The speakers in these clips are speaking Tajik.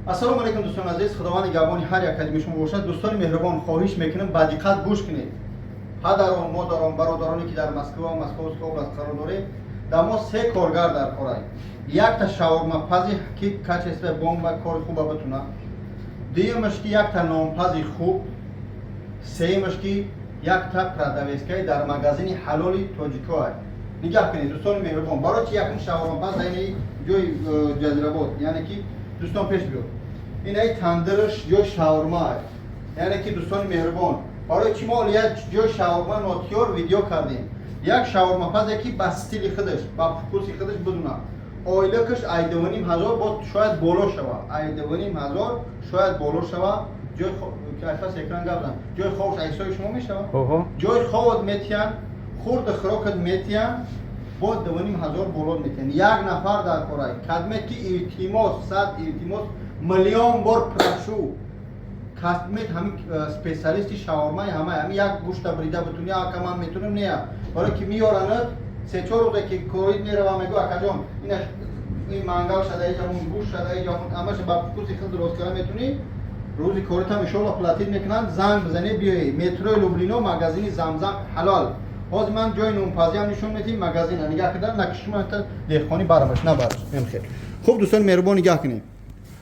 Ассалому алайкум, дӯстони азиз. Худованд нигаҳбони ҳар як кадими шумо бошад. Дӯстони меҳрубон, хоҳиш мекунам, ба диққат гӯш кунед. Падарон, модарон, бародароне, ки дар Москва ва Московская область қарор доред, дар мо се коргар дар корай. Якта шаурмапази, ки качество бомба, кори хуба битуна. Дуюмаш, ки якта нонпази хуб. Сеюмаш, ки якта продавецкаи дар магазини ҳалоли тоҷикоай. Нигаҳ кунед, дӯстони меҳрубон, барои чи якум шаурмапаз ини ҷои Ҷазирабод, яъне ки дӯстон, пеш биёд, инаи тандирш ҷои шаурма, яъне ки, дӯстони меҳрубон, барои чи мо як ҷои шаурма нотиёр видео кардем? Як шаурмапазе, ки ба стили худаш, ба вкуси худаш бидуна. Ойликаш ай 2500 бо шояд боло шава, ай 2500 шояд боло шава. Ҷои пас экран гап зан. Ҷои хобш айсои шумо мешава, ҷои хобот метиҳанд, хурду хӯрокат метиҳанд, бо 2500 болот метиҳанд. Як нафар дар корай кадмет, ки илтимос, сад илтимос, миллион бор прошу, кадмет ҳамин специалисти шаурмаи ҳамаи ҳамин як гӯшта брида битуни, ака, ман метунем, не, барое ки меёранад, се-чор рӯзе ки корид мерава, мегӯ: «Акаҷон, ина ин мангал шада, иҷамон гӯшт шада, иҷамон ҳамаша ба вкуси худ дуруст карда метунӣ?» Рӯзи коритам иншоалло платить мекунанд. Занг бизанед, биёед метрои Люблино, магазини Замзам ҳалол. Ҳозир ман ҷои нонпазиам нишон медиҳем, магазина нигаҳ кида накишмата, деҳқонӣ барамаш набараш хел хуб. Дӯстони меҳрубон, нигаҳ кунем,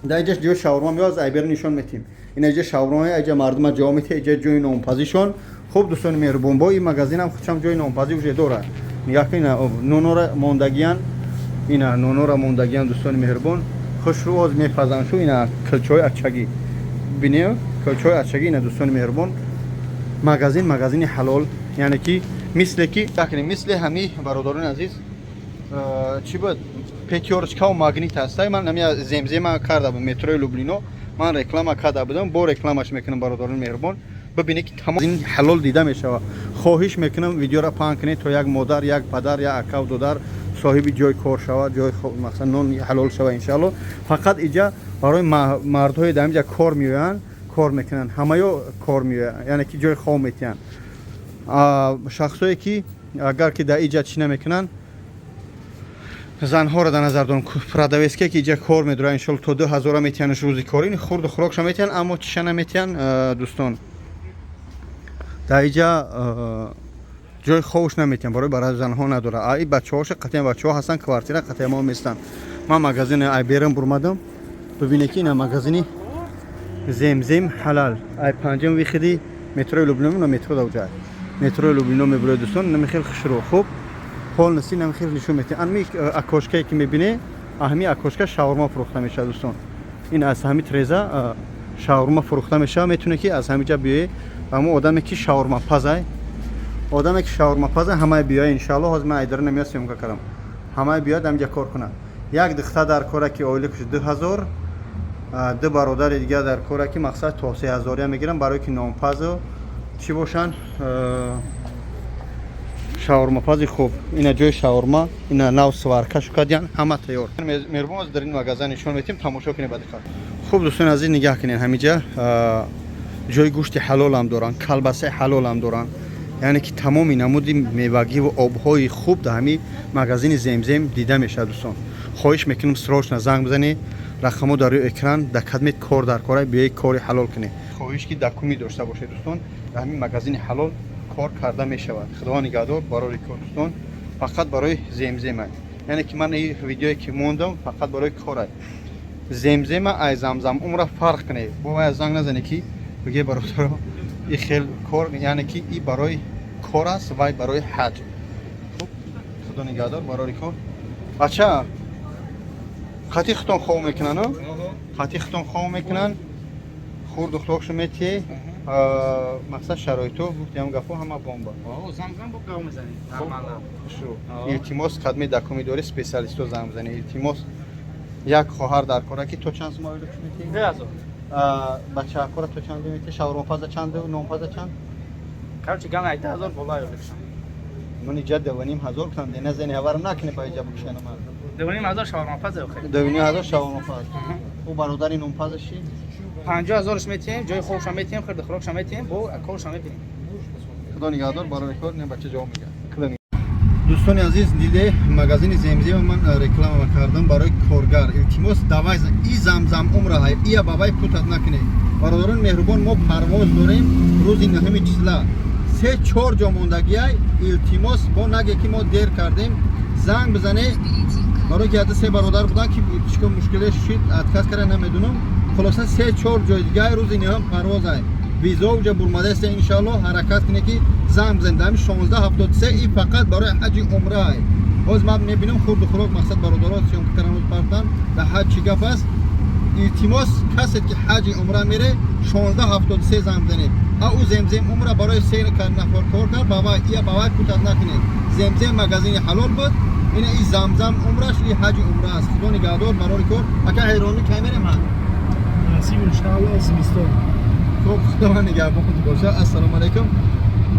дар иҷа ҷои шаурма меоз, айбер нишон метиҳем. Ин иҷа шаурма, иҷа мардума ҷо метиҳ, иҷа ҷои нонпазишон. Хуб, дӯстони меҳрубон, бо ин магазинам худшам ҷои нонпазӣ уже дорад. Нигаҳ кунед, нонора мондагиян, ина нонора мондагиян. Дӯстони меҳрубон, хушрӯ оз мепазанд шу. Ина килчаҳои ачагӣ бинем, килчаҳои ачагӣ. Ина, дӯстони меҳрубон, магазин, магазини ҳалол, яъне ки мисле ки мисли ҳами, бародарони азиз, чӣ буд, Пятёрочкау Магнит ҳастай. Ман ҳами земзема карда будам, метрои Люблино ман реклама карда будам, бо рекламаш мекунам. Бародарони меҳрубон, бибинед, ки тамом ҳалол дида мешавад. Хоҳиш мекунам, видеоро паҳн кунед, то як модар, як падар, як акав додар соҳиби ҷои кор шавад, ҷои масалан нон ҳалол шавад, иншаалло. Фақат иҷа барои мардҳое дар инҷа кор меоянд, кор мекунанд, ҳамаё кор меоянд, яъне ки ҷои хоб метиҳанд. Шахсое ки агар ки дар иҷа чӣ намекунанд, занҳоро дар назар дорам, продавецке ки иҷа кор медоранд, иншоалло то 2000-а метиҳанш рӯзи корӣ, хурду хӯрокша метиҳанд, аммо чиша наметиҳанд, дӯстон, дар иҷа ҷои хобш наметиҳанд, барои барои занҳо надорад. А и бачаҳоша қатъиян бачаҳо ҳастанд, квартира қатъиян мо местанд. Ман магазини айберам бурмадам, бибинед, ки ина магазини Земзем ҳалал, ай панҷум выходи метрои Люблино, на метро даоҷа метрои Люблино мебуроед, дӯстон. Нами хел хушрӯ, хуб, полностью нами хел нишон метиҳад. Ами окошкае ки мебине, ҳами окошка шаурма фурӯхта мешавад, дӯстон. Ин аз ҳами треза шаурма фурӯхта мешавад. Метавонед, ки аз ҳамиҷа биёед. Ҳамо одаме ки шаурмапазай, одаме ки шаурмапазай, ҳамаи биёя, иншаалло. Ҳозир ман айдара намеояд, съёмка кардам, ҳамаи биёяд, ҳамиҷа кор кунад. Як духтар дар кора, ки ойликаш 2000, ду бародари дигар дар кора, ки мақсад то 3000-ия мегиранд, барое ки нонпазу чӣ бошанд, шаурмапази хуб. Ина ҷои шаурма, ина нав сварка шукадиян, ҳама тайёр. Меҳрубон, дар ин магазин нишон метиҳем, тамошо кунед ба диққат. Хуб, дӯстони азиз, нигаҳ кунед, ҳамиҷа ҷои гӯшти ҳалолам доранд, калбасаи ҳалолам доранд, яъне ки тамоми намуди мевагиву обҳои хуб дар ҳамин магазини Земзем дида мешавад. Дӯстон, хоҳиш мекунам, срочно занг бизанед, рақамҳо дар рӯи экран. Дар кадмет кор дар кора, биёед, кори ҳалол кунед. Хоҳиш ки документ дошта бошед, дӯстон, дар ҳамин магазини ҳалол кор карда мешавад. Худованд нигаҳдор, барори кор, дӯстон. Фақат барои Земзема, яъне ки ман ин видеое ки мондам, фақат барои кора. Земзема ай Замзам умра фарқ кунед, бо вай занг назанед, ки бигӯе: «Бародаро, и хел кор», яъне ки и барои кор аст, вай барои ҳаҷ. Хуб, худо нигаҳдор, барори кор. Бача, хати хутон хов мекунанд, хати хутон хов мекунанд, хурду хӯрокшо метиҳе, мақсад шароито гуфтиам, гапҳо ҳама бомба. Замзам бо гав мезанем. Нормально. Илтимос, кадми документ дори, специалисто занг бизанед, илтимос. Як хоҳар дар кора, ки то чанд сума ойлик метиҳӣ? 2000. Бачаакора то чанд метиҳӣ? Шаурмапаза чанд, нонпаза чанд? Короче, гам 10,000 боло ойликшам. Ман иҷа 2500 гуфтам, назани, ҳаварам накунӣ, ба иҷа бикушанам. 2500 шаурмапаза охе. 2500 шаурмапаз. Ӯ бародари нонпаза ши? 50 0-ш метиҳем, ҷои хобша метиҳем, хирди хӯрокша метиҳем, бо корша мебинем. Худо нигаҳдор, барои кор. Не, бача ҷавоб мегӯяд. Дӯстони азиз, диде, магазини Земзема ман реклама кардам барои коргар. Илтимос, давай и Замзам умра ҳай, ия бабай путать накунед. Бародарони меҳрубон, мо парвоз дорем рӯзи 9 числа. Се чор ҷо мондагиай. Илтимос, бо наге ки мо дер кардем, занг бизане. Барои ки ҳадда се бародар буданд, ки чӣ мушкиле шид, отказ карда, намедунам. Хулоса, се чор ҷои дигаи, рӯзи 9 парвоз ай. Визо уҷа бурмадаеста, иншоалло. Ҳаракат кунед, ки занг бизанед дар 1673. И фақат барои ҳаҷи умра ай. Ҳоз ман мебинам, хурду хӯрок, мақсад, бародаро съёмка кардан партан, дар ҳаҷ чӣ гап аст. Илтимос, касе ки ҳаҷи умра мере, 1673 занг бизанед. А ӯ Земзем умра барои се нафар кор кард, бавай ия бавай путать накунед. Земзем магазини ҳалол буд, ина и Замзам умраш, и ҳаҷи умра аст. Худо нигаҳдор, барори кор. Ака, ҳайронӣ, кай мерем ҳаҷ? Насиб, иншоалло, зимистон. Хуб, худованд нигаҳбон боша. Ассалому алайкум.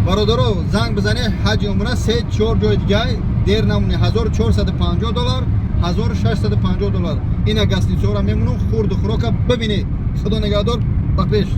Бародаро, занг бизанед, ҳаҷи умра се чор ҷои дигар, дер намоне. 1450 доллар, 1650 доллар. Ина гостиницаро мемонам, хурду хӯрока бибинед. Худо нигаҳдор, ба пеш.